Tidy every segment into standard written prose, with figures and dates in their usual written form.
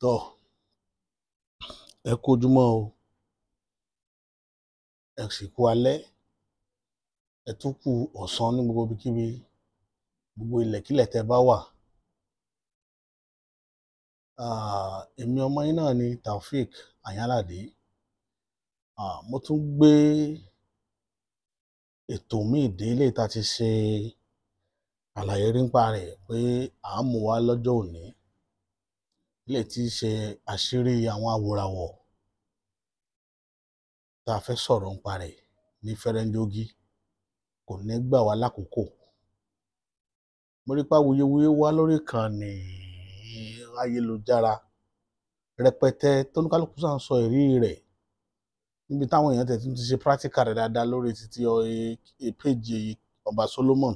Tọ́, ẹ kú ojúmọ́ o, ẹ sì kú alẹ́, ẹ tún kú ọ̀sán ní gbogbo ibikíbi, gbogbo ilẹ̀kílẹ̀ tẹ́ bá wà. Èmi ọmọ yín náà ni Taofeek Ayánládé. Mo tún gbé ètò míì dé eléyìí tá ti ṣe àlàyé nípa rẹ̀ pé à ń mú wá lọ́jọ́ òní. Eléyìí tí í ṣe àṣírí àwọn awòràwọ̀ tá a fẹ́ sọ̀rọ̀ nípa rẹ̀ ní fẹ́rẹ́ńjógí, kò ní gbà wá lákòókò. Mo rí pé awuyewuye wá lórí ìkànnì ayélujára rẹpẹtẹ tóníkálùkù ṣáà ń sọ ìrírí rẹ̀ níbi táwọn èèyàn tẹ̀ tún ti ṣe practical rẹ̀ dáadáa lórí títí péjì Ọba Solomon,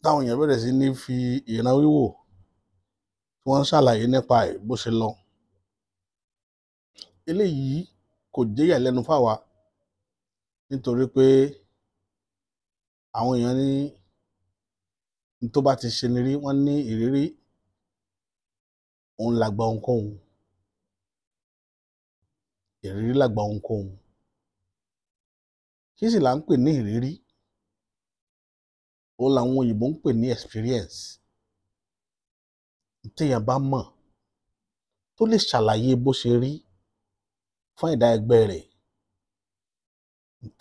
táwọn èèyàn bẹ̀rẹ̀ sí ní fi ìran wíwò tí wọ́n ń ṣàlàyé nípa ẹ̀ bó ṣe lọ. Eléyìí kò jẹ́ ìyàlẹ́nu fáwa nítorí pé àwọn èèyàn ní n tó bá ti ṣe ni rí, wọ́n ní ìrírí òun làgbà ohunkóhun. Ìrírí làgbà ohunkóhun. Kí sì là ń pè ní ìrírí? Òun làwọn òyìnbó ń pè ní experience. Téèyàn bá mọ̀ tó lè ṣàlàyé bó ṣe rí fún ẹ̀dá ẹgbẹ́ rẹ̀,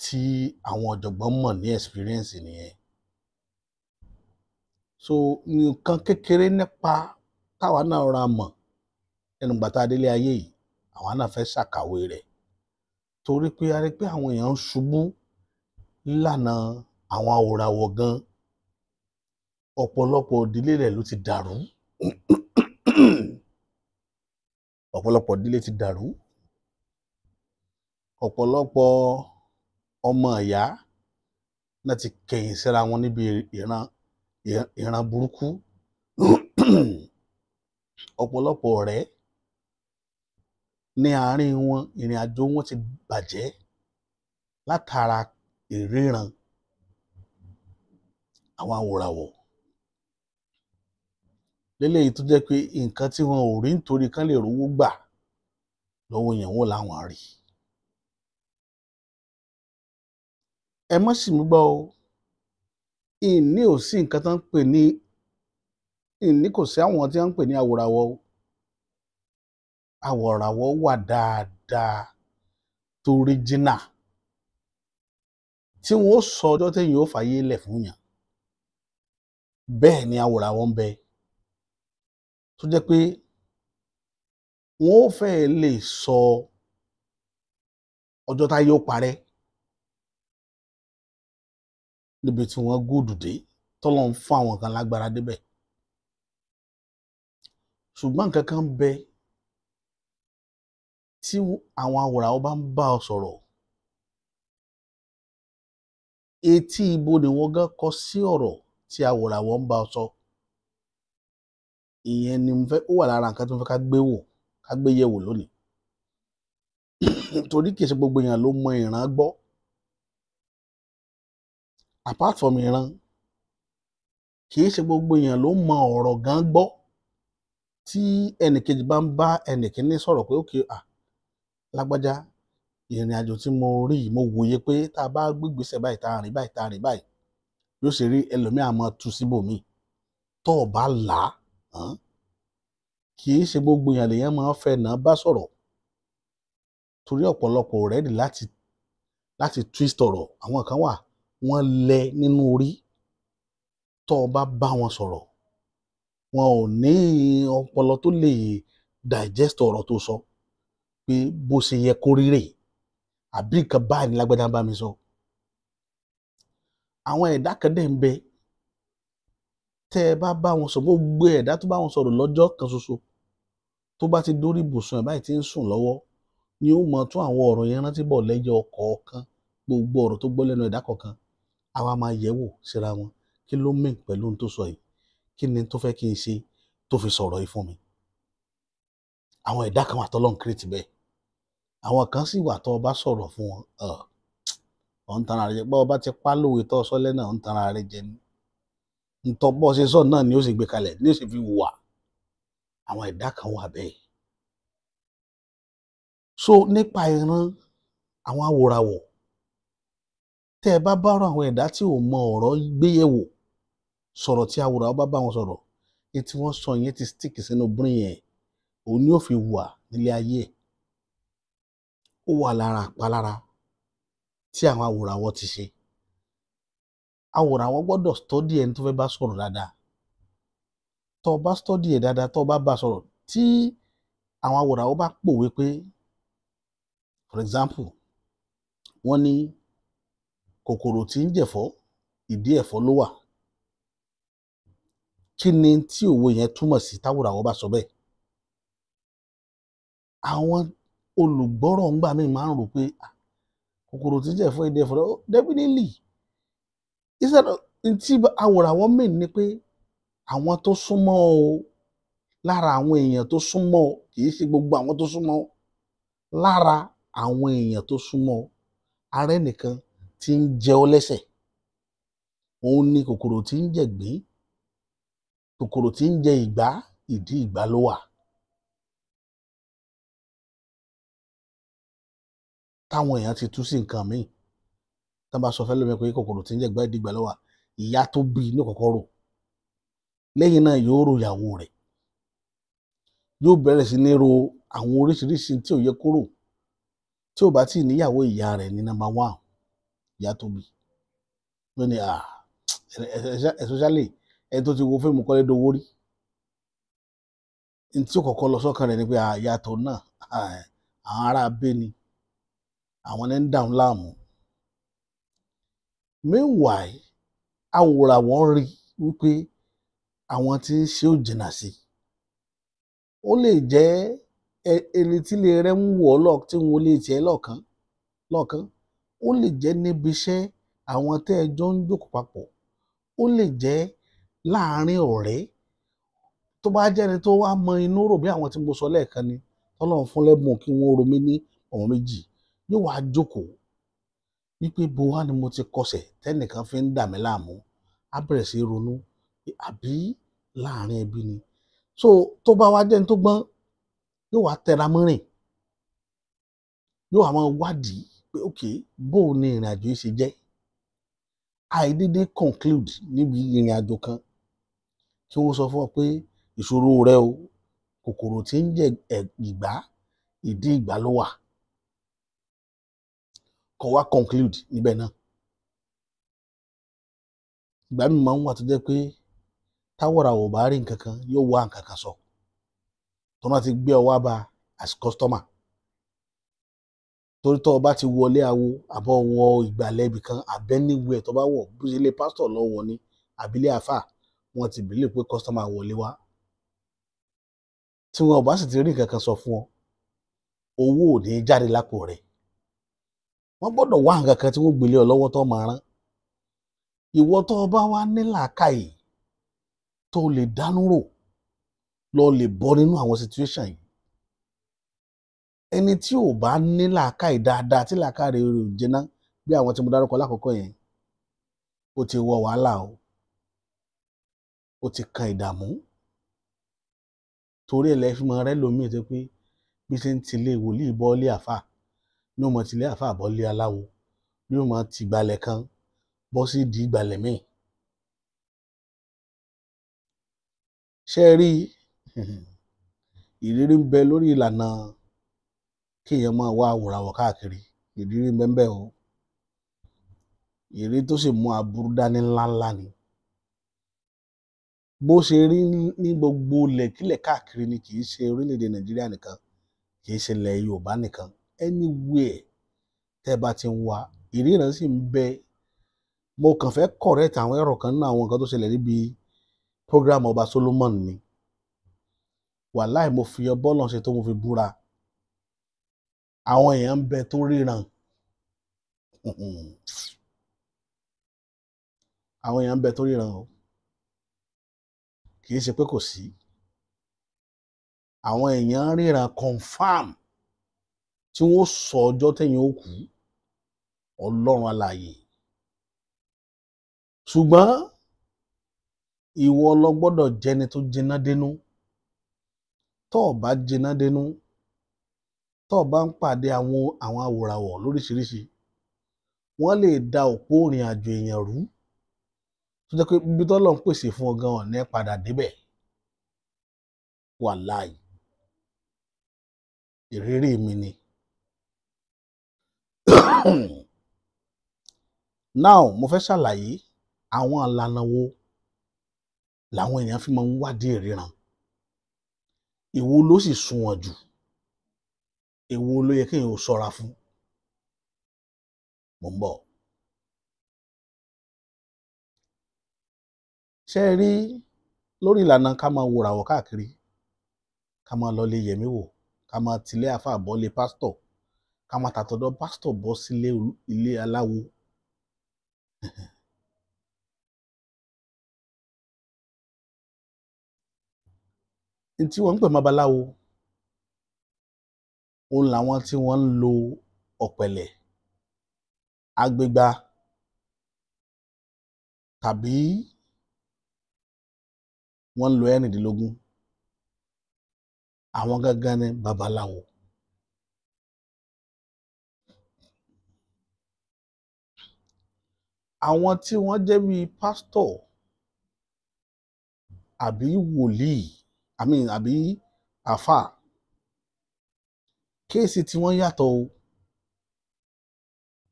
tí àwọn ọ̀jọ̀gbọ́n mọ̀ ní experience nìyẹn. So nǹkan kékeré nípa táwa náà ra mọ̀ lẹ́nu ìgbà tá a délé ayé yìí, àwa náà fẹ́ ṣàkàwé rẹ̀ torí pé a rí pé àwọn èèyàn ń ṣubú nílànà àwọn awòràwọ̀ gan. Ọ̀pọ̀lọpọ̀ ìdílé rẹ̀ ló ti dàrú. Ọ̀pọ̀lọpọ̀ ìdílé ti dàrú. Ọ̀pọ̀lọpọ̀ ọmọ ìyá náà ti kẹ̀yìn síra wọn níbi ìran burúkú. Ọ̀pọ̀lọpọ̀ ọ̀rẹ́ ní àárín wọn, ìrìn àjò wọn ti bàjẹ́ látara ìríran àwọn awòràwọ̀. Léléyìí tó jẹ́ pé nǹkan tí wọn ò rí nítorí kán lè rówó gbà lọ́wọ́ èèyàn, wọn láwọn rí. Ẹ má ṣì mí gbọ́ o, ìní ò sí nǹkan tán ń pè ní ìní, kò sí àwọn tí wọ́n ń pè ní awòràwọ̀ o. Awòràwọ̀ wà dáadáa tó original tí wọn ó sọ ọjọ́ téèyàn ó fàyè lẹ̀ fún yàn. Bẹ́ẹ̀ ni awòràwọ̀ ń bẹ tó jẹ́ pé wọn ó fẹ́ẹ̀ lè sọ ọjọ́ táyé ó parẹ́ níbi tí wọ́n gúdù dé, tọ́lọ́run fún àwọn kan lágbára débẹ̀. Ṣùgbọ́n nǹkan kan ń bẹ tí àwọn awòràwọ̀ bá ń bá ọ sọ̀rọ̀, etí ibo ni wọ́n gán kọ sí ọ̀rọ̀ tí awòràwọ̀ ń bá ọ sọ. Ìyẹn ni mo fẹ́, ó wà lára nǹkan tí mo fẹ́ ká gbé wò, ká gbé yẹ̀wò lónìí. Torí kìí ṣe gbogbo èèyàn ló mọ ìran gbọ́. Apart from ìran, kìí ṣe gbogbo èèyàn ló mọ ọ̀rọ̀ gan gbọ́. Tí ẹnìkejì bá ń bá ẹnìkíní sọ̀rọ̀ pé okay, lágbájá, ìrìn àjò tí mo rí yìí, mo wòye pé tá a bá gbégbèsè báyìí, tá a rìn báyìí, tá a rìn báyìí, yóò ṣe rí, ẹlòmíì á máa tú síbòmíì. Tó o bá là á, kìí ṣe gbogbo èèyàn lèèyàn máa ń fẹ́ náà bá sọ̀rọ̀ torí ọ̀pọ̀lọpọ̀ ò ready láti twist ọ̀rọ̀. Àwọn kan wà, wọ́n lẹ nínú orí. Tó o bá bá wọn sọ̀rọ̀, wọn ò ní ọpọlọ tó lè digest ọ̀rọ̀ tó sọ pé bó ṣe yẹ kó rí rèé, àbí nǹkan báyìí ni lágbájá ń bá mi sọ. Àwọn ẹ̀dá kan dẹ̀ ń bẹ tẹ́ ẹ bá bá wọn sọ, gbogbo ẹ̀dá tó bá wọn sọ̀rọ̀ lọ́jọ́ kan ṣoṣo, tó bá ti dórí ibùsùn ẹ̀ báyìí tí ń sùn lọ́wọ́, ni ó mọ tún àwọn ọ̀rọ̀ yẹn rántí bọ̀ lẹ́yọ kọ̀ọ̀kan. Gbogbo ọ̀rọ̀ tó gbọ́ lẹ́nu ẹ̀dá kọ̀ọ̀kan, àwa máa yẹ̀ wò síra wọn. Kí ló mean pẹ̀lú ohun tó sọ yìí? Kí ni tó fẹ́ kí n ṣe tó fi sọ̀rọ̀ yìí fún mi? Àwọn ẹ̀dá kan wà tọ́lọ́run create bẹ́ẹ̀. Àwọn kan sì wà tó o bá sọ̀rọ̀ fún wọn, ọ̀ ń tanra rẹ jẹ. Bọ́ ọ bá ti pa lówe tó sọ lẹ́nà, ọ̀ ń tanra rẹ jẹ ni. Ntọ́ bọ́ ṣe sọ náà ni ó sì gbé kalẹ̀, ni ó sì fi hùwà. Àwọn ẹ̀dá kan wà bẹ́ẹ̀. So nípa ìran àwọn awòràwọ̀, tẹ́ ẹ bá bá ọ̀rọ̀ àwọn ẹ̀dá tí ò mọ ọ̀rọ̀ gbéyẹ̀wò sọ̀rọ̀, tí awòràwọ̀ bá bá wọn sọ̀rọ̀, ní tí wọ́n sọ yẹn ti stick sínú brain yẹn, òun ni ó fi wà nílé ayé ẹ̀. Ó wà lára àpalára tí àwọn awòràwọ̀ ti ṣe. Awòràwọ̀ gbọ́dọ̀ study ẹni tó fẹ́ bá sọ̀rọ̀ dáadáa. Tó o bá study ẹ̀ dáadáa, tó o bá bá sọ̀rọ̀, tí àwọn awòràwọ̀ bá pòwe pé, for example, wọ́n ní kòkòrò tí ń jẹ̀fọ́, ìdí ẹ̀fọ́ ló wà. Kí ni tí òwe yẹn túmọ̀ sí táwòràwọ̀ bá sọ bẹ́ẹ̀? Àwọn olùgbọ́rọ̀ ńgbà míì máa ń rò pé kòkòrò tí ń jẹ̀fọ́, ìdí ẹ̀fọ́ ló, definitely instead of tí awòràwọ̀ mean ni pé àwọn tó súnmọ́ o, lára àwọn èèyàn tó súnmọ́ o, kì í ṣe gbogbo àwọn tó súnmọ́ o, lára àwọn èèyàn tó súnmọ́ o, ara ẹnìkan tí ń jẹ ọ́ lẹ́sẹ̀, òun ni kòkòrò tí ń jẹ̀gbín, kòkòrò tí ń jẹ ìgbá, ìdí ìgbá ló wà. Táwọn èèyàn ti tú sí nǹkan míì, tán bá sọ fẹ́ lómi pé kòkòrò tí ń jẹ̀gbá, ìdí ìgbá ló wà, ìyá tó bí i ní kọ́kọ́ rò, lẹ́yìn náà yóò rò ìyàwó rẹ̀, yóò bẹ̀rẹ̀ sí ní ro àwọn oríṣiríṣi tí ò yẹ kó rò. Tí ò bá tí ì níyàwó, ìyá rẹ̀ ní number one, ìyá tó bí lónìí, especially ẹni tó ti wo fíìmù Kọ́lé Dowó rí, ní tí ó kọ́kọ́ lọ sọ́kàn rẹ̀ ni pé ìyá tó náà, àwọn ará abé ni, àwọn ní ń dà wọ́n láàmú. Meanwhile, awòràwọ̀ rí wípé àwọn tí ń ṣe ò jìnnà sí. Ó lè jẹ́ ẹni tí ilé rẹ̀ ń wọ̀ ọ́ lọ, tí ń wọlé tiẹ̀ lọ́ọ̀kan lọ́ọ̀kan. Ó lè jẹ́ níbi iṣẹ́ àwọn tẹ́ ẹ jọ ń jókòó papọ̀. Ó lè jẹ́ láàárín ọ̀rẹ́. Tó bá jẹ́ ẹni tó wá mọ inú rò bí àwọn tí mo sọ lẹ́ẹ̀kan ni, tọ́lọ́run fún lẹ́bùn kí wọ́n ro mí ní ọ̀wọ́n méjì, yóò wá jókòó wípé bo wá ni mo ti kọsẹ̀ tẹ́nìkan fi ń dà mí láàmú. Á bẹ̀rẹ̀ sí í ronú pé àbí láàárín ẹbí ni. So tó bá wá jẹ́ ẹni tó gbọ́n, yóò wá tẹra mọ́rìn, yóò wá máa wádìí pé ok, bó o ní ìrìn àjò yìí ṣe jẹ́. Àìdédé conclude níbi ìrìn àjò kan kí wọ́n sọ fún ọ pé ìṣòro rẹ o, kòkòrò tí ń jẹ ìgbá, ìdí ìgbá ló wà. Kó wá conclude níbẹ̀ náà. Ìgbà míì máa ń wà tó jẹ́ pé táwòràwọ̀ bá rí nǹkan kan, yóò wá nǹkan kan sọ. Tó bá ti gbé ọ wá bá as customer. Torí tó o bá ti wọlé awo, àbọ̀ wọ ìgbàlẹ̀ ibì kan, àbẹ́ anywhere tó bá wọ̀, bó ṣe ilé pásítọ̀ lọ wọ̀ ni, àbí ilé àfáà, wọ́n ti believe pé customer wọlé wá. Tí wọn ò bá sì ti rí nǹkan kan sọ fún ọ, owó ò ní jáde lápò rẹ̀. Wọ́n gbọ́dọ̀ wá nǹkan kan tí wọ́n gbélé ọ lọ́wọ́ tó máa rán. Ìwọ tó o bá wá ní làákàyè tó lè dánú rò, lọ lè bọ́ nínú àwọn situation yìí. Ẹni tí ò bá ní làákàyè dáadáa, tí làákàyè rẹ̀ ò jiná bí àwọn tí mo dárúkọ lákọ̀ọ́kọ́ yẹn, ó ti wọ wàhálà o, ó ti kan ìdààmú. Torí ẹ̀ lẹ́ fi máa rẹ́ lómi tó pé bí ṣe ń tilé wòlíì bọ́ lé àfáà, ní ó mọ tilé àfáà bọ́ lé aláwo, ní ó mọ tìgbàlẹ̀ kan bọ́ sí ìdí ìgbàlẹ̀ míì. Ṣé ẹ rí ìrírí ń bẹ lórí ìlànà kí èèyàn máa wá àwòràwọ̀ káàkiri? Ìrírí ń bẹ ń bẹ o. Ìrírí tó sì mú aburú dání ńláńlá ni. Bó ṣe rí ní gbogbo ilẹ̀kílẹ̀ káàkiri ni, kì í ṣe orílẹ̀-èdè Nàìjíríà nìkan, kì í ṣe ilẹ̀ Yorùbá nìkan. Anywhere tẹ́ ẹ bá ti ń wá, ìríran sì ń bẹ. Mo kàn fẹ́ correct àwọn error kan nínú àwọn nǹkan tó ṣẹlẹ̀ níbi program Ọba Solomon ni. Wàláì, mo fi ọbọ̀ lọ́n ṣe tó mo fi búra. Àwọn èèyàn ń bẹ tó ríran. Àwọn èèyàn ń bẹ tó ríran o. Kì í ṣe pé kò sí. Àwọn èèyàn ríran confirm tí wọ́n sọ ọjọ́ tẹ̀yìn ó kú, Ọlọ́run alààyè. Ṣùgbọ́n ìwọ lọ gbọ́dọ̀ jẹ́ni tó jiná dénú. Tó o bá jiná dénú, tó o bá ń pàdé àwọn àwòràwọ̀ lóríṣiríṣi, wọ́n lè da òpó ìrìn àjò èèyàn rú, tó jẹ́ pé ibi tọ́lọ́run pèsè fún ọ gan ò ní padà débẹ̀. Wàláì, ìrírí mi ni. Now mo fẹ́ ṣàlàyé àwọn ìlànà wo làwọn èèyàn fi máa ń wádìí ìríran, èwo ló sì sunwọ̀n jù, èwo ló yẹ kéèyàn ó ṣọ́ra fún. Mò ń bọ̀. Ṣé ẹ rí lórí ìlànà ká máa wòràwọ̀ káàkiri, ká máa lọ lé yẹ̀mí wò, ká máa tilé àáfàá bọ́ lé pásítọ̀, ká máa tàtọ̀dọ̀ pásítọ̀ bọ́ sílé ilé aláwo. N tí wọ́n ń pè mọ́ babaláwo, òun làwọn tí wọ́n ń lo ọ̀pẹ̀lẹ̀, agbègbà tàbí wọ́n ń lo 16. Àwọn gangan ni babaláwo. Àwọn tí wọ́n jẹ́ bíi pásítọ̀ àbí wòlíì, àbí àáfàá, kéèsì tí wọ́n yàtọ̀ o.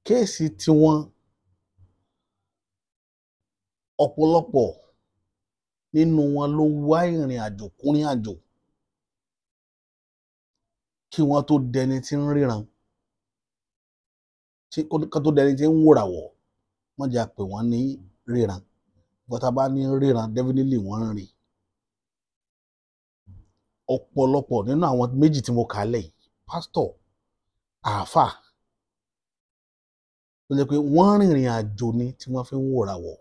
Kéèsì tí wọ́n ọ̀pọ̀lọpọ̀ nínú wọn ló wá ìrìn àjò kúnrìn àjò kí wọ́n tó dẹni tí ń ríran, kí wọ́n tó dẹni tí ń wòràwọ̀. Wọ́n jẹ́ àpè wọ́n ní ríran, bọ́tà bá ní ríran definitely wọ́n ń rí. Ọ̀pọ̀lọpọ̀ nínú àwọn méjì tí mo kà á lẹ̀ yìí, pásítọ̀, àáfàá, tó jẹ́ pé wọ́n rìnrìn àjò ni tí wọ́n fi ń wòràwọ̀.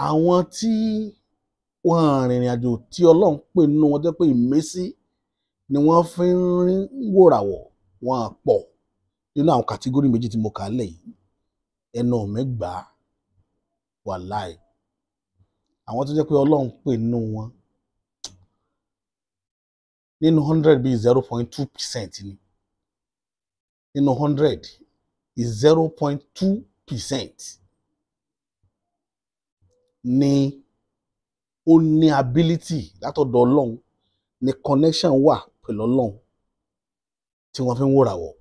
Àwọn tí wọ́n rìnrìn àjò tí Ọlọ́run pè nínú wọn, tó jẹ́ pé ìmísí ni wọ́n fi ń wòràwọ̀, wọ́n pọ̀ nínú àwọn kàtígórì méjì tí mo kà á lẹ̀ yìí. Ẹnu mi gbà á, wàláì. Àwọn tó jẹ́ pé Ọlọ́run pè nínú wọn, nínú 100 bíi 0.2% ni. Nínú 100 is 0.2% ni ó ní ability látọ̀dọ̀ Ọlọ́run, ni connection wà pẹ̀lú Ọlọ́run tí wọ́n fi ń wòràwọ̀.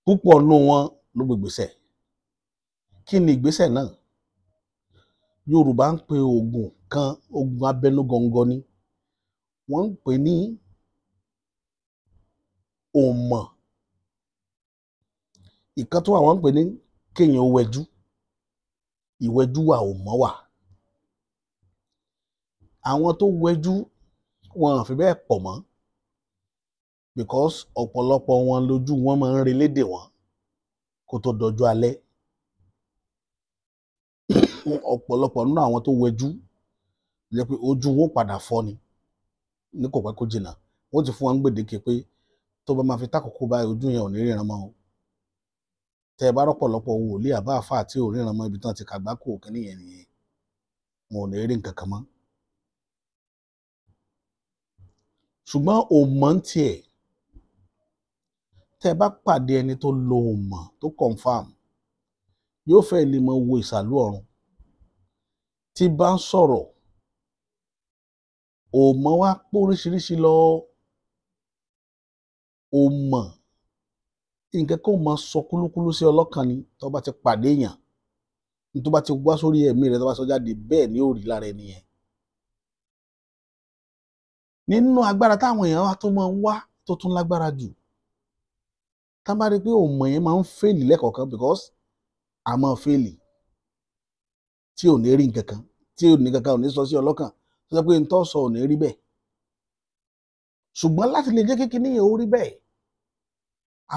Púpọ̀ nínú wọn ló gbé ìgbésẹ̀. Kí ni ìgbésẹ̀ náà? Yorùbá ń pe oògùn kan, oògùn abẹnugọ̀ngọ̀ ni. Wọ́n ń pè ní òmọ̀. Ìkan tó wà wọ́n ń pè ní kéèyàn ó wẹjú. Ìwẹjú wà, òmọ̀ wà. Àwọn tó wẹjú wọn ò fi bẹ́ẹ̀ pọ̀ mọ́, because ọ̀pọ̀lọpọ̀ wọn lójú wọn máa ń relédè wọn kó tó dọjú alẹ́. Ọ̀pọ̀lọpọ̀ nínú àwọn tó wẹjú jẹ́ pé ojú wọn padà fọ́ ni ní kò pẹ́ kó jìnnà. Wọ́n ti fún wọn gbèdéke pé tó bá máa fi tákòókò báyìí ojú yẹn ò ní ríran mọ́ o. Tẹ́ ẹ bá rọ́pọ̀lọpọ̀ wòlíì àbá àfáà tí ò ríran mọ́, ibi tán ti kàgbákò kínní yẹn nìyẹn, wọn ò ní rí nǹkan kan mọ́. Ṣùgbọ́n òmọ̀ ń tiẹ̀, tẹ́ ẹ bá pàdé ẹni tó lo òmọ̀ tó confam, yóò fẹ́ lè mọ wo ìsàlú ọ̀run. Tí bá ń sọ̀rọ̀, òmọ̀ wá pọ̀ oríṣiríṣi lọ. Òmọ̀ nǹkan kó máa sọ kúlúkúlú sí ọlọ́kàn ni tó bá ti pàdé èèyàn, tó bá ti wá sórí ẹ̀mí rẹ̀, tó bá sọ jáde, bẹ́ẹ̀ ni ó rí lára ẹni yẹn. Nínú agbára táwọn èèyàn wá tó máa ń wá tó tún lágbára jù, tá bá rí pé òmọ̀ yẹn máa ń fèlì lẹ́kọ̀ọ̀kan, because a máa fèlì tí ò ní rí nǹkan kan, tí ò ní kankan ò ní sọ sí ọlọ́kàn, tó sọ pé n tó sọ ò ní rí bẹ́ẹ̀. Ṣùgbọ́n láti lè jẹ́ kékeré yẹn ó rí bẹ́ẹ̀,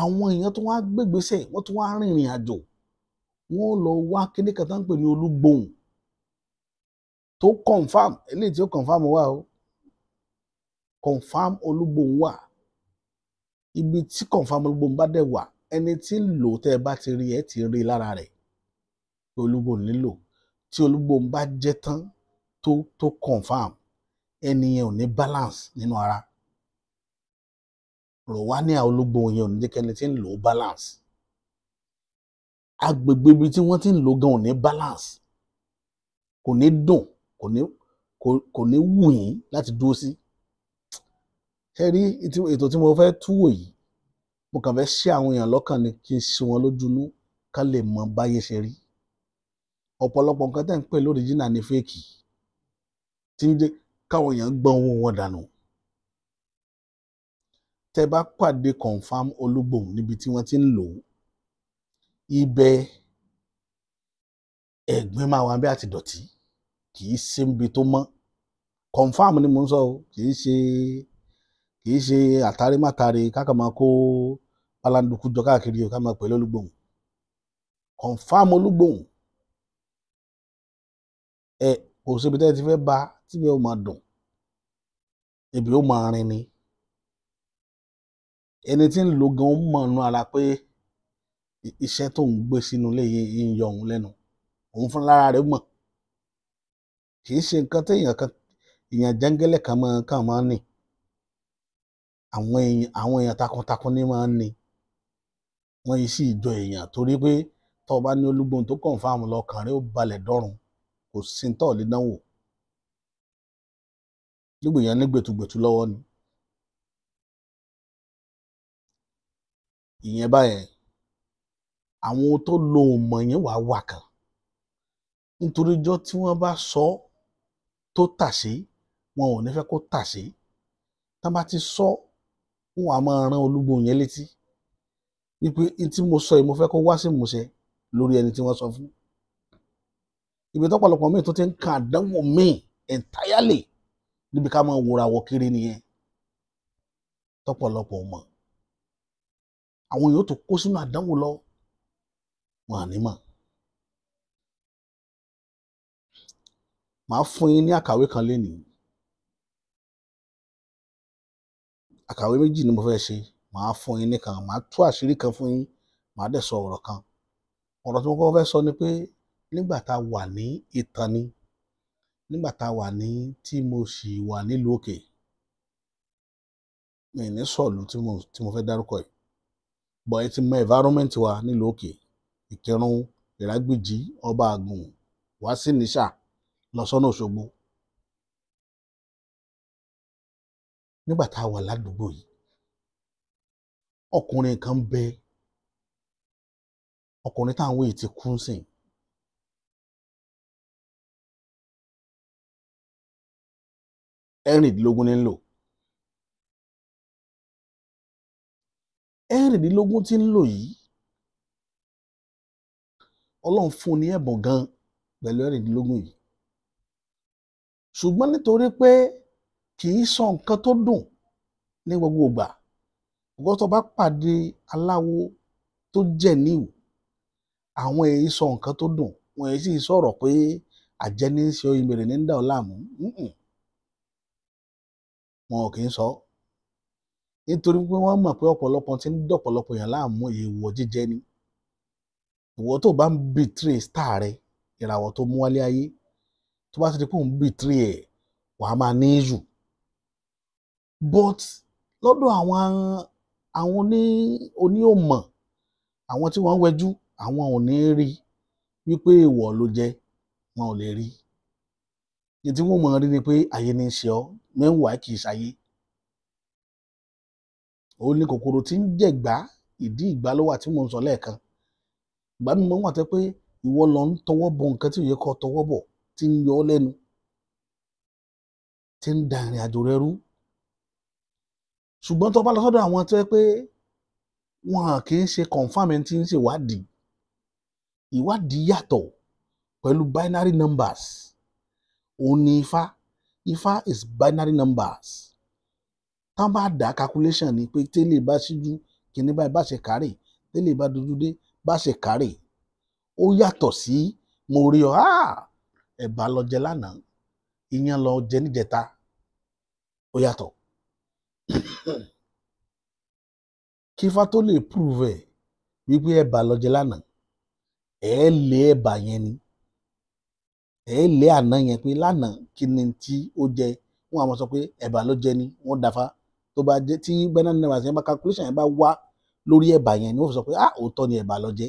àwọn èèyàn tó wá gbégbèsè, wọ́n tún wá rìnrìn àjò, wọ́n lọ wá kíní kan tó ń pè ní olúgbòhùn tó confam. Eléyìí tí ó confam wà o, confam olúgbòhùn wà. Ibi tí confam olúgbòhùn bá dẹ̀ wà, ẹni tí ń lò tẹ́ ẹ bá ti rí, ẹ ti rí lára rẹ̀ pé olúgbòhùn nílò. Tí olúgbòhùn bá jẹ́ tán tó confam, ẹni yẹn ò ní balance nínú ara. Rọ̀wánìà olúgbòhùn yẹn ò ní jẹ́ kẹ́ni tí ń lò ó balance. Agbègbè ibi tí wọ́n ti ń lò gan ò ní balance, kò ní dùn, kò ní wù yín láti dúró sí. Ṣé rí ètò tí mo fẹ́ túwò yìí, mo kàn fẹ́ ṣí àwọn èèyàn lọ́kàn ni, kí n ṣí wọn lójúnú ká lè mọ báyé ṣe rí. Ọ̀pọ̀lọpọ̀ nǹkan tẹ́ ń pè lóríjìnà ní fẹ́ẹ̀kì tí ń jẹ́ káwọn èèyàn gbọ́n owó wọn dànù. Tẹ́ bá pàdé confam olúgbòhùn níbi tí wọ́n ti ń lò ó, ibẹ̀ ẹ̀gbin máa wà bí àti dọ̀tí, kì í ṣe níbi tó mọ́. Confam ni mò ń sọ o, kì í ṣe àtàrímátàrí káka máa kó palanduku jọ káàkiri o, ká máa pè lólúgbòhùn. Confam olúgbòhùn, ẹ kò síbi tẹ́ ẹ ti fẹ́ ba tí mi ò máa dùn, ibi ó máa rin ni. Ẹni tí ń lo gan ń mọ̀ nú ara pé iṣẹ́ tó ń gbé sínú ilé yìí ń yọ òun lẹ́nu, òun fún lára rẹ̀ mọ̀. Kì í ṣe nǹkan tí èèyàn kan, èèyàn jẹ́ńgẹ́lẹ́ kan máa ń ní. Àwọn èèyàn takuntakun ní máa ń ní. Wọ́n yìí sì jọ èèyàn torí pé tó o bá ní olúgbòhùn tó confam lọ́kàn rẹ̀ ó balẹ̀ dọ́run, kò sí ní tó lè dánwò. Nígbà èèyàn ní gbẹtugbẹtu lọ́wọ́ ni. Ìyẹn báyẹn, àwọn tó lo òmò yẹn wà wà kan. Nítorí ijọ́ tí wọ́n bá sọ tó tàsé, wọn ò ní fẹ́ kó tàsé. Tán bá ti sọ, wọn á máa rán olúgbòhùn yẹn létí wípé n tí mo sọ yìí mo fẹ́ kó wá sí ìmúṣẹ lórí ẹni tí wọ́n sọ fún. Ibi tọ́pọ̀lọpọ̀ míì tó ti ń kan àdánwò míì entirely níbi ká máa wòra wọ kiri nìyẹn. Tọ́pọ̀lọpọ̀ mọ̀. Àwọn yóò tó kó sínú àdánwò lọ, wọn à ní mọ̀. Màá fún yín ní àkàwé kan lénìí. Àkàwé méjì ni mo fẹ́ ṣe. Màá fún yín nìkan, màá tú àṣírí kan fún yín, màá dẹ̀ sọ ọ̀rọ̀ kan. Ọ̀rọ̀ tí mo kọ́kọ́ fẹ́ sọ ni pé nígbà tá a wà ní ìtàn ni, nígbà tá a wà ní tí mo sì wà nílùú òkè, mi ní sọ̀lù tí mo fẹ́ dárúkọ yìí. But ẹ ti mọ environment wa nílùú òkè, Ìkìrun, Ìrágbìjí, Ọba Àgùn, wá sí Ìníṣà, lọ sọ́nà Òṣogbo. Nígbà tá a wà ládùúgbò yìí, ọkùnrin kan ń bẹ, ọkùnrin táwọn wòye ti kú sìn. Ẹ̀rìndínlógún ní ń lò. 16 tí ń lò yìí, Ọlọ́run fún un ní ẹ̀bùn gan pẹ̀lú 16 yìí. Ṣùgbọ́n nítorí pé kì í sọ nǹkan tó dùn ní gbogbo ìgbà, ọ̀gọ́ tó bá pàdé aláwo tó jẹ̀ níwò, àwọn èyí sọ nǹkan tó dùn, wọn èyí sì sọ̀rọ̀ pé àjẹní ń ṣe ìmèrè ní ń dà ọ́ láàmú. Wọn ò kì í sọ. Nítorí pé wọ́n mọ̀ pé ọ̀pọ̀lọpọ̀ tí ń dọ̀pọ̀lọpọ̀ èèyàn láàmú èèwọ̀ jíjẹ ni. Ìwọ tó bá ń betray star rẹ, ìràwọ̀ tó mú wálé ayé, tó bá ti di pé òun betray ẹ̀, wàá máa ní issue. But lọ́dọ̀ àwọn oníòmọ̀, àwọn tí wọ́n ń wẹjú, àwọn ò ní rí wípé èèwọ̀ ló jẹ, wọn ò lè rí. Ní tí wọ́n mọ̀ rí ni pé ayé ní í ṣe ọ́, meanwhile kì í ṣayé. Ó ní kòkòrò tí ń jẹ̀gbá, ìdí ìgbá ló wà tí mò ń sọ lẹ́ẹ̀kan. Ìgbà mi máa ń wà tó pé ìwọ lọ ń tọwọ́ bọ nǹkan tí ò yẹ kó tọwọ́ bọ̀, tí ń yọ ọ́ lẹ́nu, tí ń da ìrìn àjò rẹ rú. Ṣùgbọ́n tó bá lọ sọ́dọ̀ àwọn tó yẹ pé wọn kì í ṣe confam ẹni tí ń ṣe ìwádìí, ìwádìí yàtọ̀ pẹ̀lú binary numbers. Òun ni Ifá. Ifá is binary numbers. Tá bá dá calculation ni pé tẹ́lẹ̀ bá ṣíjú, kìíní báyìí bá ṣe kárè, tẹ́lẹ̀ bá dúdú dé, bá ṣe kárè. Ó yàtọ̀ sí mo rí ọ, ẹ̀bà lọ jẹ lánàá, iyán lọ jẹ níjẹta. Ó yàtọ̀. Kí Ifá tó lè prove ẹ̀ wípé ẹ̀bà lọ jẹ lánàá, ẹ̀ lé ẹ̀bà yẹn ni. Ẹ̀ lé àná yẹn pé lánàá kí ni tí ó jẹ, wọ́n á máa sọ pé ẹ̀bà ló jẹ ni, wọ́n dáfá. Tó bá jẹ́ tí binary numbers yẹn bá calculation yẹn bá wá lórí ẹ̀bà yẹn ni wọ́n fi sọ pé ah òótọ́ ni ẹ̀bà ló jẹ.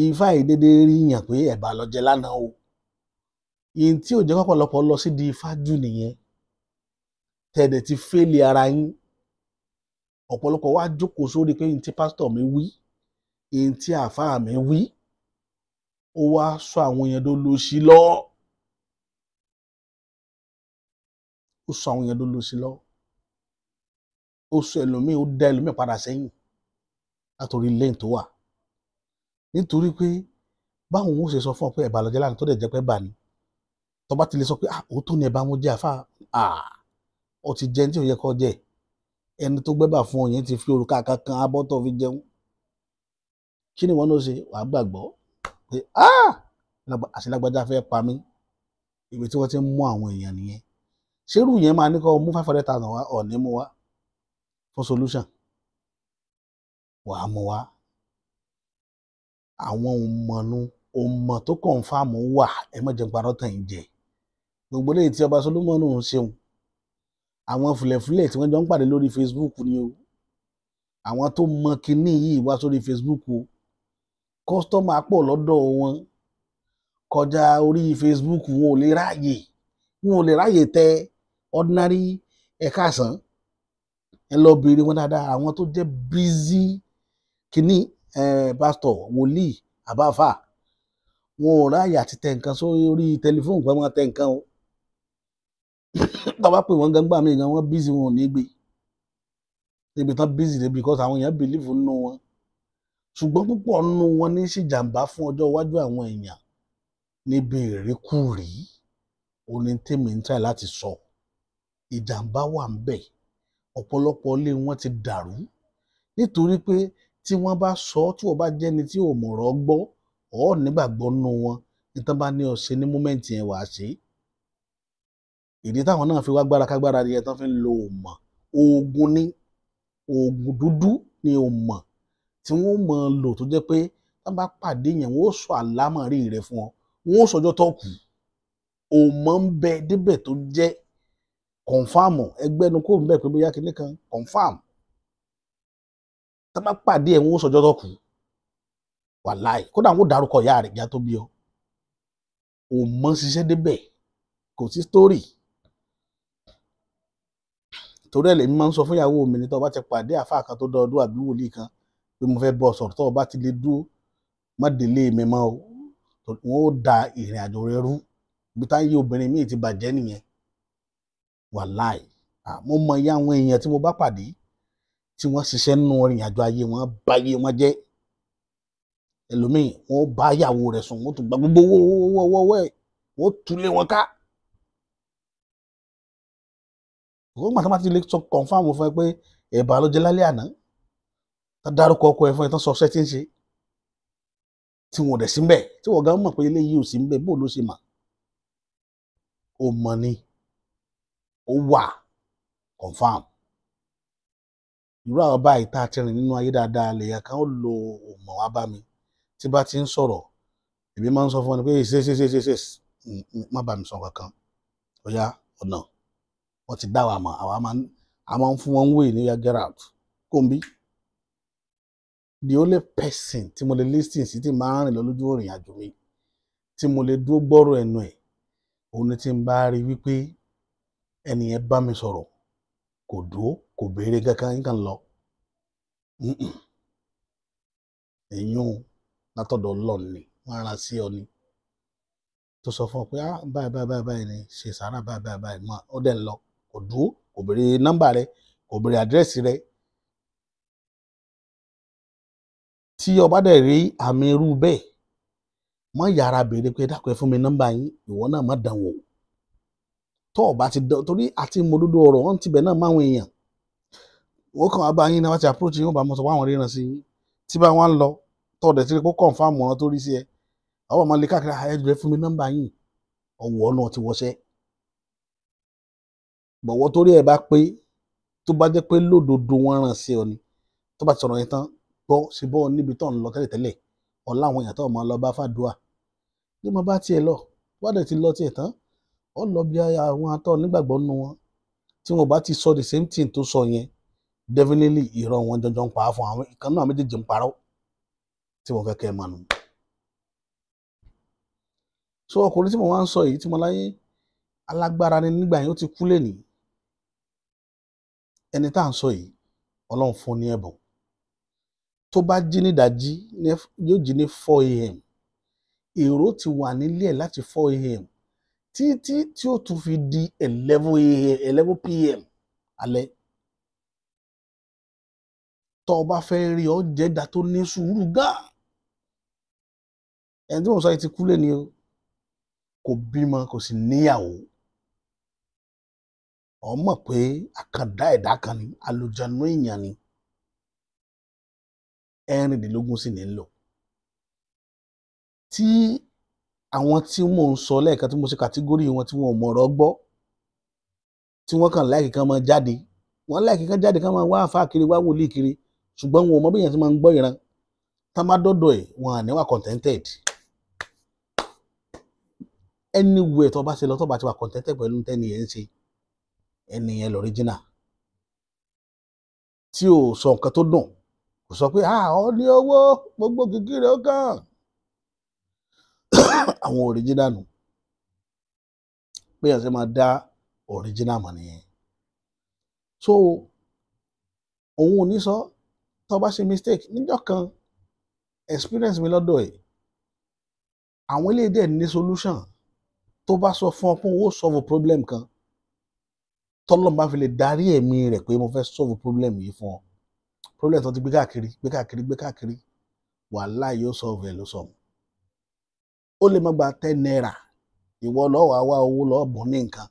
Ifá yìí dédé rí yàn pé ẹ̀bà ló jẹ lánàá o. Ìyẹn tí ò jẹ́ kọ́pọ̀lọpọ̀ lọ sí di ifá jù nìyẹn. Tẹ̀dẹ̀ ti fẹ́lẹ̀ ara yín. Ọ̀pọ̀lọpọ̀ wá jókòó sórí pé ìyẹn tí pásítọ̀ mi wí, ìyẹn tí àáfàá mi wí, ó wá sọ àwọn èèyàn tó lọ sí lọ. Ó sọ àwọn èèyàn tó lọ sí lọ. Ó sọ ẹlòmíì, ó dá ẹlòmíì padà sẹ́yìn látòrí lẹ́yìn tó wà. Nítorí pé báwọn ò ṣe sọ fún ọ pé ẹ̀bà ló jẹ lánàá tó dẹ̀ jẹ́ pé ẹ̀bà ni. Tó bá ti lè sọ pé ah òótọ́ ni ẹ̀bà mo jẹ àáfàá, ah ó ti jẹun tí ò yẹ kó jẹ. Ẹni tó gbẹ́bà fún ọ yẹn ti fi òrùka kankan abọ́ tó fi jẹun. Kí ni wọ́n ló ṣe? Wàá gbàgbọ́ pé ah àṣelágbájá fẹ́ pa mí. Ibi tí wọ́n ti ń mú àwọn èèyàn nìyẹn. Ṣérú yẹn máa ní kó mú 500,000 wá, ọ̀ ní mú wá fún solution. Wàá mú wá. Àwọn òmọ̀nù òmọ̀ tó kọ̀nfàmù wà, ẹ má jẹun parọ́ tàn yín jẹ. Gbogbo eléyìí tí ọba Solomoni ń ṣeun. Àwọn fùlẹ̀fùlẹ̀ tí wọ́n jọ ń pàdé lórí Facebook ni o. Àwọn tó mọ kinní yìí wá sórí Facebook o. Kọ́sítọ́mà pọ̀ lọ́dọ̀ wọn kọjá orí Facebook, wọn ò lè ráàyè, wọn ò lè ráàyè tẹ ordinary ẹ̀ka àsán. Ẹ lọ béèrè wọn dáadáa. Àwọn tó jẹ́ busy kinní pásítọ̀, wòlíì, àbáfà, wọn ò ráàyè àti tẹ nǹkan sórí tẹlifóònù pé wọ́n tẹ nǹkan o. Tó bá pè wọ́n gan gbà mí gan, wọ́n busy, wọn ò ní gbé. Níbi tán busy dé because àwọn èèyàn believe nínú wọn. Ṣùgbọ́n púpọ̀ nínú wọn ní ṣìjàmbá fún ọjọ́ iwájú àwọn èèyàn níbi ìríkúrí. Òní tèmi ń try láti sọ. Ìjàmbá wà ń bẹ̀. Ọ̀pọ̀lọpọ̀ ilé wọn ti dàrú. Nítorí pé tí wọ́n bá sọ, tí wọ́n bá jẹ́ni tí ò mọ̀rọ̀ gbọ́, ọ̀ nígbàgbọ́ nínú wọn. Ní tán bá ní ọ ṣe ní moment yẹn wàá ṣe. Ìdí táwọn náà fi wá gbára kágbára ni ẹ tán fi ń lo òmọ̀. Oògùn ni, oògùn dúdú ni òmọ̀ tí wọ́n mọ̀ ọ́n lò tó jẹ́ pé tán bá pàdé yẹn, wọ́n ó sọ àlámọ̀rí rẹ̀ fún ọ, wọ́n ó sọjọ́ tó kù. Òmọ̀ ń bẹ débẹ̀ tó jẹ́ kọ̀nfàmù, ẹgbẹ́nu kò ń bẹ̀ pé bóyá kinní kan kọ̀nfàmù. Tán bá pàdé ẹ̀, wọ́n ó sọjọ́ tó kù. Wàláì, kódà wọ́n ó dárúkọ ìyá rẹ̀ ìyá tó bí ọ. Òmọ̀ ṣiṣẹ́ débẹ̀, kò sí story. Torí ẹ̀ lèmi máa ń sọ fún ìyàwó mi ní tó bá ti pàdé àáfàá kan tó dọọdún àbí wòlíì kan pé mo fẹ́ bọ́ sọ̀rọ̀, tó bá ti lè dúró má délé mi mọ́ o. Wọ́n ó da ìrìn àjò rẹ rú. Ibi táyé obìnrin míì ti bàjẹ́ nìyẹn. Wàláì, mo mọ iye àwọn èèyàn tí mo bá pàdé tí wọ́n ṣiṣẹ́ nínú ìrìn àjò ayé wọn, báyé wọn jẹ́. Ẹlòmíì wọ́n bá ìyàwó rẹ̀ sùn, wọ́n tún gba gbogbo owó owó owó ẹ̀, wọ́n túlé wọn ká. Òun gbà tó bá ti lè sọ kọ̀nfàmù fún ẹ pé ẹ̀bà ló jẹ lálẹ́ àná, tá dárúkọ ọkọ ẹ fún ẹ, tán sọ ọṣẹ tí ń ṣe, tí wọn ò dẹ̀ sí ń bẹ̀, tí wọ́n gan mọ̀ pé eléyìí ò sí ń bẹ̀, bó ló ṣe mà? Ó mọ̀ ni, ó wà confam. Irú àwọn báyìí tá a ti rìn nínú ayé dáadáa, lèèyàn kan ó lo òmò wá bá mi. Tí bá ti ń sọ̀rọ̀, èmi máa ń sọ fún wọn ni pé ṣe ṣe ṣe ṣe ṣe má bá mi sọ kankan. Ó yá ọ̀nà. Wọ́n ti dá wa mọ̀, àwa máa ń fún wọn wéè ní ya get out. Kò ń bí. The only person tí mo lè listen sí tí màá rìn lọ lójú ìrìn àjò mi, tí mo lè dúró gbọ́rọ̀ ẹnu ẹ̀, òun ni tí n bá rí wípé ẹni yẹn bá mi sọ̀rọ̀, kò dúró, kò béèrè kankan, nǹkan lọ. Èyún látọ̀dọ̀ Ọlọ́run ni, wọ́n rán sí ọ ni. Tó sọ fún ọ pé ah báyìí báyìí báyìí báyìí ni, ṣe sàárà báyìí báyìí báyìí mọ́, ó dẹ̀ ń lọ, kò dúró, kò béèrè nọ́mbà rẹ, kò béèrè àdírẹ́sì rẹ. Tí o bá dẹ̀ rí àmì irú bẹ́ẹ̀, má yára béèrè pé dákun ẹ fún mi nọ́mbà yín, ìwọ náà má dán wò. Tó o bá ti dán, torí àti mòdodo ọ̀rọ̀ wọ́n ti bẹ̀ náà máwọn èèyàn. Wọ́n kàn wá bá yín náà, wọ́n ti approach yín, wọ́n bá mọ̀ sọ pé àwọn ríran sí yín. Tí bá wọn lọ, tó o dẹ̀ ti rí pé confirm wọn tó rí sí ẹ, àwọn ọmọ lè káàkiri, ẹ jọ̀ọ́ ẹ fún mi nọ́mbà yín, ọ̀wọ́ náà ti wọṣẹ́. Bọ̀wọ́ torí ẹ bá pé, tó bá jẹ́ pé lódodo wọn rán sí ọ ni, tó bá ti sọ̀rọ̀ yẹn tán, gbọ́ ṣe bọ́ níbi tó ń lọ tẹ́lẹ̀tẹ́lẹ̀, ọ̀la àwọn èèyàn tó máa lọ bá fàdúà. Bí mo bá tiẹ̀ lọ, wọ́n dẹ̀ ti lọ tiẹ̀ tán, ó lọ bí àwọn atọ́ nígbàgbọ́ nínú wọn. Tí wọn bá ti sọ the same thing tó sọ yẹn, definitely irọ́ wọn jọjọ ń pa á fún àwọn ìkan náà, méjèèjì ń parọ́ tí mo fẹ́ kẹ́ ẹ mọ̀ nù. So ọkùnrin tí mo wá ń sọ yìí, tí mo láyé alágbára ni nígbà yẹn, ó ti kú lénìí. Ẹni tá à ń sọ yìí, Ọlọ́run fún ní ẹ̀bùn. Tó bá jí nídàájí, yóò jí ní 4 a.m. Èrò ti wà nílé ẹ̀ láti 4 a.m. títí tí ó tún fi di 11 a.m., 11 p.m. alẹ́. Tó o bá fẹ́ rí ọ, jẹ́dá tó ní sùúrù gan. Ẹni tí mo sọ yìí ti kú lénìí o. Kò bímọ, kò sì níyàwó. Ọ mọ̀ pé àkàndá ẹ̀dá kan ni, àlùjànnú èèyàn ni. 16 sì ní ń lò. Tí àwọn tí mò ń sọ lẹ́ẹ̀kan, tí mo ṣe category wọn, tí wọn ò mọ̀rọ̀ gbọ́, tí wọ́n kàn like kan máa jáde, wọ́n like kan jáde kan máa wá àfáà kiri, wá wòlíì kiri, ṣùgbọ́n wọn ò mọ bí èèyàn ti máa ń gbọ́ ìran. Tá bá dọ́dọ̀ ẹ̀, wọn à ní wà contented. Anywhere tó bá ṣe lọ, tó bá ti wà contented pẹ̀lú tẹ́ni yẹn ń ṣe, ẹni yẹn l'original. Tí ò sọ nǹkan tó dùn, kò sọ pé ah, ọ ní owó gbogbo kìkì rẹ̀ ó kàn. Àwọn original nù. Bí èèyàn ṣe máa dá original mọ̀ nìyẹn. So òun ò ní sọ tó bá ṣe mistake níjọ́ kan. Experience mi lọ́dọ̀ ẹ̀, àwọn eléyìí dẹ̀ ní solution. Tó bá sọ fún ọ pé òun ó solve problem kan, tọ́lọ́run bá fi lè darí ẹ̀mí rẹ̀ pé mo fẹ́ solve problem yìí fún ọ, problem tó ti gbé káàkiri, gbé káàkiri, gbé káàkiri, wàhálà, yóò solve ẹ̀ ló sọ. Ó lè má gba ₦10. Ìwọ lọ́wọ́ wá wá owó lọ́ọ́ bùn ní nǹkan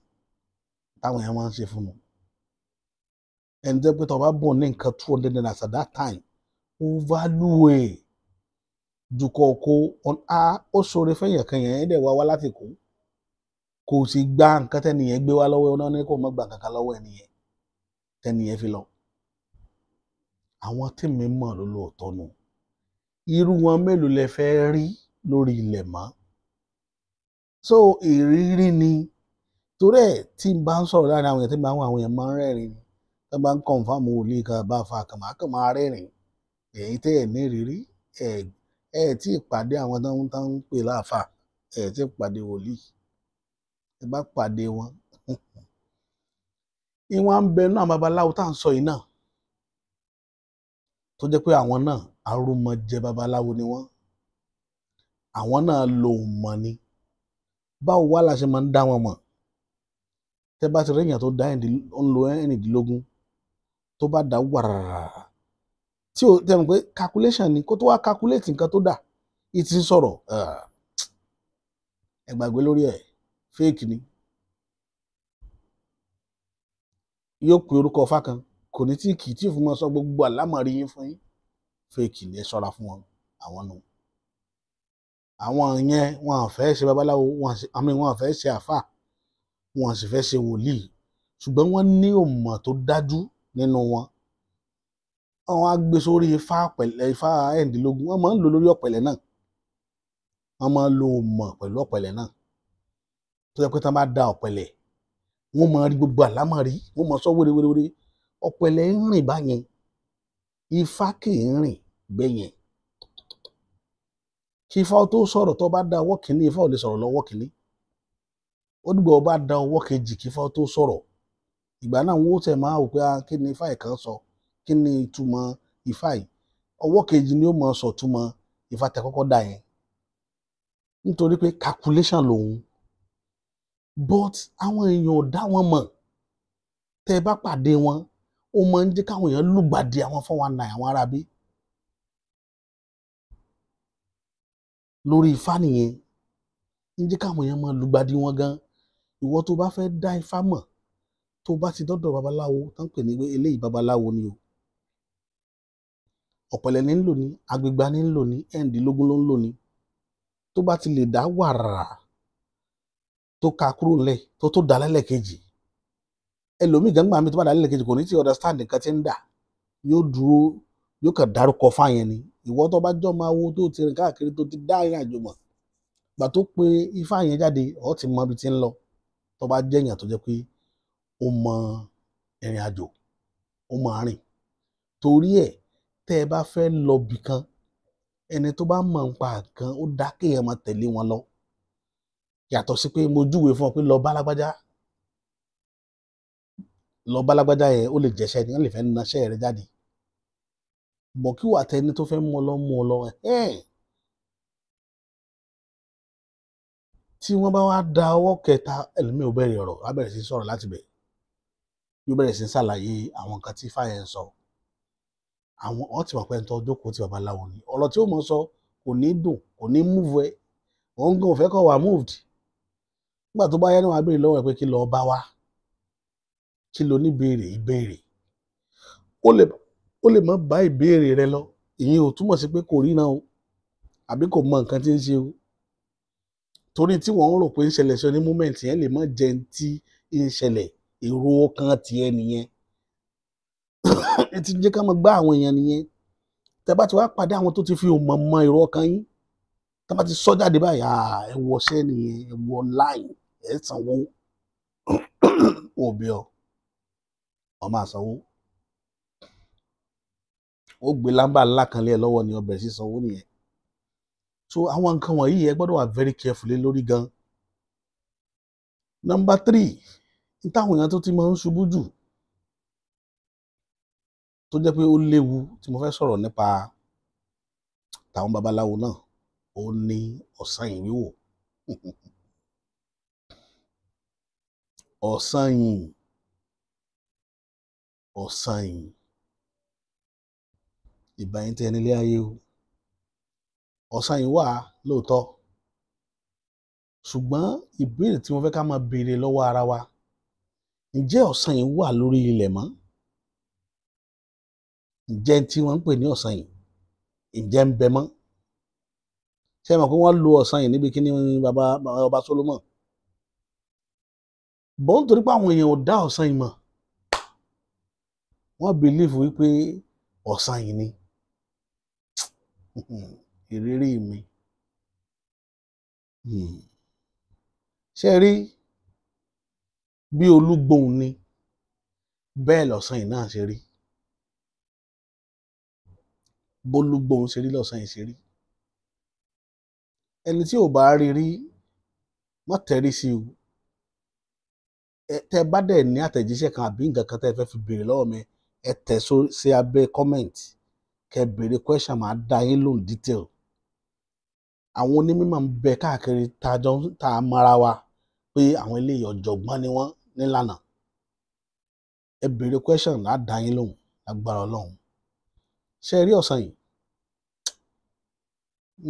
táwọn èèyàn máa ń ṣe fún un. Ẹni tó pé tó bá bùn ní nǹkan ₦200 at that time, ó value ẹ̀ ju kọ́ kó a ó ṣoore fẹ́yàn kan yẹn ẹ̀ dẹ̀ wá wá láti kó kò sì gba nǹkan tẹ́niyẹn gbé wá lọ́wọ́ ẹ̀ náà, ní kó má gba nǹkan kan lọ́wọ́ ẹnìyẹn tẹ́niyẹn fi lọ. Àwọn tèmi mọ̀ ló lóòótọ́ nù. Irú wọn mélòó lẹ fẹ́ rí lórí ilẹ̀ mọ́? So ìrírí ni. Torí ẹ̀, tí n bá ń sọ̀rọ̀ láàrin àwọn èèyàn, tí n bá ń wọ àwọn èèyàn máa ń rẹ́rìn ni. Tí wọ́n bá ń confirm wòlíì kan bá fa kàn máa kàn máa rẹ́rìn. Èyí tẹ́ ẹ̀ ní ìrírí ẹ̀, ẹ̀ tí ì pàdé àwọn tó ń pè láàfà, ẹ̀ tí ì pàdé wòlíì. Ẹ bá pàdé wọn, ìwọ̀n ń bẹ náà. Babaláwo tá à ń sọ yìí náà, tó jẹ́ pé àwọn náà arúmọjẹ babaláwo ni wọ́n, àwọn náà lo mọ̀ ni. Báwo wá la ṣe máa ń dá wọn mọ̀? Tẹ́ bá ti rí èèyàn tó dá ó ń lo 16, tó bá dá wàràrà, tí o tẹ́ mọ̀ pé calculation ni, kó tó wá calculate nǹkan tó dà ìtì ń sọ̀rọ̀, ẹ gbàgbé lórí ẹ̀, fake ni. Yóò pe orúkọ ọfà kan, kò ní tí kì í tí fún wọn sọ gbogbo àlámọ̀rí yín fún yín. Fake ni, ẹ ṣọ́ra fún wọn. Àwọn nù, àwọn yẹn, wọn à fẹ́ ṣe babaláwo, wọn àmì wọn à fẹ́ ṣe àfà, wọn sì fẹ́ ṣe wòlíì, ṣùgbọ́n wọ́n ní òmò tó dájú nínú wọn. Wọ́n á gbé sórí ifá pẹ̀lẹ́, ifá 16. Wọ́n máa ń lò lórí ọ̀pẹ̀lẹ̀ náà. Wọ́n máa ń lo òmò pẹ̀lú ọ̀pẹ̀lẹ̀ náà, tó jẹ́ pé tí wọ́n bá da ọ̀pẹ̀lẹ̀, wọ́n máa rí gbogbo àlámọ̀rí, wọ́n máa sọ wérewérewére. Ọ̀pẹ̀lẹ̀ ń rìn báyẹn, ifá kì í rìn bẹ́yẹn. Kí ifá tó sọ̀rọ̀, tó bá da ọwọ́ kìíní, ifá ò lè sọ̀rọ̀ lọ́wọ́ kìíní. Ó dìgbà ó bá da ọwọ́ kejì kí ifá tó sọ̀rọ̀. Ìgbà náà wọ́n ó tẹ̀ máa wò pé, ah, kí ni ifá yìí kan sọ? Kí ni ìtumọ̀ ifá yìí? Ọwọ́ kejì ni ó máa sọ túmọ̀ ifá tẹ kọ́kọ́ dà yẹn, nítorí pé calculation lòun. But àwọn èèyàn ò dá wọn mọ̀. Tẹ́ ẹ bá pàdé wọn, ó máa ń jẹ́ káwọn èèyàn lùgbàdì àwọn 419, àwọn aráabí lórí ifá nìyẹn, ń jẹ́ káwọn èèyàn máa lùgbàdì wọn gan. Ìwọ tó bá fẹ́ dá ifá mọ̀, tó bá ti dọ́dọ̀ babaláwo tó ń pè ní pé eléyìí babaláwo ni o, ọ̀pẹ̀lẹ̀ ní ń lò ní agbègbà, ní ń lò ní 16 ló ń lò ní, tó bá ti lè dá wàrà tó ka kúrò ńlẹ̀, tó tó dá lẹ́lẹ́kejì, ẹlòmíì gbàngbà mi tó bá dá lẹ́lẹ́kejì, kò ní ti understand nǹkan tí ń dà. Yóò dúró, yóò kàn dárúkọ fáyẹn ni. Ìwọ tó bá jọ máa wo, tó ti rìn káàkiri, tó ti dá ìrìn àjò mọ̀, Gbà tó pe ifá yẹn jáde, ó ti mọ ibi tí ń lọ. Tó bá jẹ́ èèyàn tó jẹ́ pé ó mọ ìrìn àjò, ó mọ àárín. Torí ẹ̀, tẹ́ ẹ bá fẹ́ lọ bì kan, ẹni tó bá mọ̀ nípa nǹkan, ó dá kéèyàn máa tẹ̀lé wọn lọ. Yàtọ̀ sí pé mo júwe fún ọ pé lọ bá lágbájá, lọ bá lágbájá yẹn, ó lè jẹ́ṣẹ́ ni, wọ́n lè fẹ́ naṣẹ́ rẹ jáde. Bọ̀ kí wà tẹni tó fẹ́ mú ọ lọ mú ọ lọ ẹ̀. Tí wọ́n bá wá da ọwọ́ kẹta, ẹlòmíì ò bẹ̀rẹ̀ ọ̀rọ̀, á bẹ̀rẹ̀ sí sọ̀rọ̀ láti bẹ̀. Yóò bẹ̀rẹ̀ sí ṣàlàyé àwọn nǹkan tí ifá yẹn ń sọ. Àwọn ọ̀ tí wọ́n pẹ́ ń tọ́ jókòó tí babaláwo ni. Ọ̀rọ̀ tí ó mọ̀ sọ kò ní dùn, kò ní move ẹ. Òun gan ò fẹ́ kó wà moved. Nígbà tó bá yá ni wọ́n á béèrè lọ́wọ́ ẹ pé kí lọ bá wá, kí lo ní béèrè ìbéèrè. Ó lè má bá ìbéèrè rẹ lọ. Ìyẹn ò túmọ̀ sí pé kò ríran o, àbí kò mọ nǹkan tí ń ṣe o. Torí tí wọ́n ń rò pé ń ṣẹlẹ̀ sí ọ ní moment yẹn lè má jẹ́ ń tí ń ṣẹlẹ̀, èrò ọkàn tiẹ̀ nìyẹn. Ẹ ti jẹ́ ká máa gbá àwọn èèyàn nìyẹn. Tẹ́ bá ti wá pàdé àwọn tó ti fi òmò mọ èrò ọkàn yín, tẹ́ bá ti sọ jáde báyìí, ẹ wọṣẹ́ nìyẹn, ẹ wọ line, ẹ sanwó. Òbí ọ, ọ máa sanwó. Ó gbé lámbà ńlá kan lé ẹ lọ́wọ́ ni ó bẹ̀rẹ̀ sí sanwó nìyẹn. So àwọn nǹkan wọ̀nyí ẹ gbọ́dọ̀ wà very careful lé lórí gan. Number 3, ní táwọn èèyàn tó ti máa ń ṣubú jù, tó jẹ́ pé ó léwu tí mo fẹ́ sọ̀rọ̀ nípa tàwọn babaláwo náà, ó ní ọ̀sán yìí wíwò. Ọ̀sán yìí, ọ̀sán yìí, ìbá yín tẹ́ nílé ayé o. Ọ̀sán yìí wà lóòótọ́, ṣùgbọ́n ìbéèrè tí mo fẹ́ ká máa béèrè lọ́wọ́ ara wa, ǹjẹ́ ọ̀sán yìí wà lórí ilẹ̀ mọ́? Ǹjẹ́ tí wọ́n ń pè ní ọ̀sán yìí, ǹjẹ́ ń bẹ mọ́? Ṣé ẹ mọ̀ pé wọ́n lo ọ̀sán yìí níbi kíní bàbá ọba Solomon? Bọ́n nítorí pé àwọn èèyàn ò dá ọ̀sán yìí mọ̀, wọ́n believe wípé ọ̀sán yìí ni. Ìrírí mi. Ṣé ẹ rí bí olúgbòhùn ni, bẹ́ẹ̀ lọ̀sán yìí náà ṣe rí. Bólúgbòhùn ṣe rí lọ̀sán yìí ṣe rí. Ẹni tí ò bá rí rí, má tẹrí sí o. Tẹ́ bá dẹ̀ ní àtẹ̀jíṣẹ́ kan àbí nǹkan kan tẹ́ fẹ́ fi béèrè lọ́wọ́ mi, ẹ tẹ̀ sí abẹ́ comment, kẹ́ béèrè question, màá dá yín lóhùn detail. Àwọn onímọ̀ ń bẹ káàkiri tá a mara wa pé àwọn eléyìí ọ̀jọ̀gbọ́n ni wọ́n nílànà. Ẹ béèrè question, á dá yín lóhùn lágbára Ọlọ́run. Ṣé ẹ rí ọ̀sán yìí?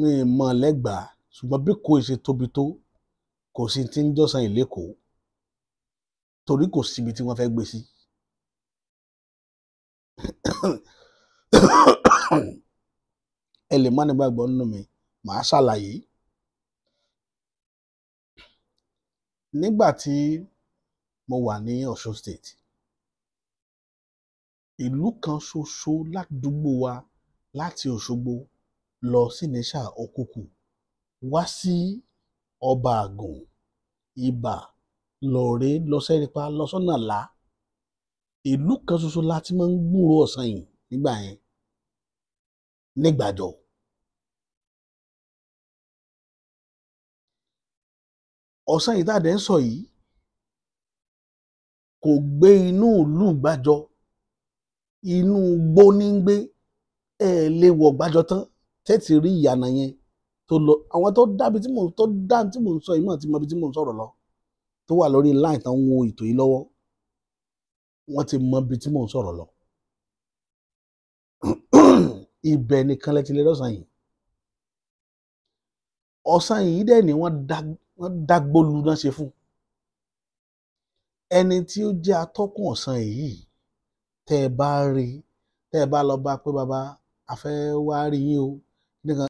Mi mọ̀ lẹ́gbàá, ṣùgbọ́n bí kò ṣe tóbi tó, kò sí ti ń jọ́sàn yìí lẹ́kọ̀ọ́, torí kò síbi tí wọ́n fẹ́ gbé sí. Ẹ lè má nígbàgbọ́ nínú mi, màá ṣàlàyé. Nígbà tí mo wà ní Ọ̀ṣun State, ìlú kan ṣoṣo ládùúgbò wa láti Òṣogbo lọ sí Ìníṣà Òkùkù wá sí Ọba Àgùn, Ibà, Lọ̀rẹ́, lọ Sẹ́rípa, lọ sọ́nà Là. Ìlú kan ṣoṣo la ti máa ń gbúròó ọ̀sán yìí nígbà yẹn, nígbàjọ. Ọ̀sán yìí tá a dẹ̀ ń sọ yìí kò gbé inú ìlú Ìgbàjọ, inú igbó ní ń gbé. Ẹ lè wọ̀ Gbàjọ tán tẹ́tì rí ìyànà yẹn tó lọ. Àwọn tó dábi tí mò ń tó dá tí mò ń sọ yìí mọ̀ tí mo bí tí mò ń sọ̀rọ̀ lọ, tó wà lórí line tán ń wo ètò yìí lọ́wọ́, wọ́n ti mọ bí tí mò ń sọ̀rọ̀ lọ. Ibẹ̀ nìkan lẹ ti lè rọ́sàn yìí. Ọ̀sán yìí dẹ̀ ni wọ́n dágbólu náà ṣe fún. Ẹni tí ó jẹ́ atọ́kùn ọ̀sán yìí, tẹ́ ẹ bá rí, tẹ́ ẹ bá lọ bá pé bàbá a fẹ́ wá rí yín o, nìkan.